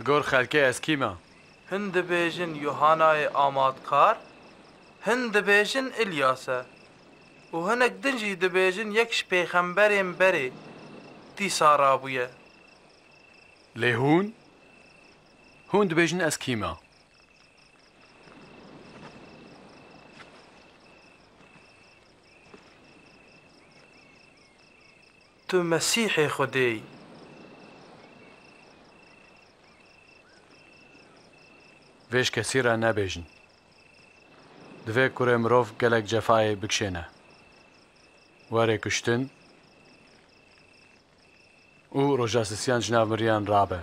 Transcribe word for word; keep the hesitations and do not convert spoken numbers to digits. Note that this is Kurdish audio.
Li gor xelkê ez kî me? Hin dibêjin Yuhanayê Amatkar, hin dibêjin Îlyas e û hinek din jî dibêjin yek ji pêxemberên berê dîsa rabûye. Lê hûn? Hûn dibêjin ez kî me? Tu Mesîhê Xwedê yî. Vêj kesî re nebêjin. Divê kurê mirov gelek cefayê bikişêne. Were kuştin û roja sisiyan ji nav miriyan rabe.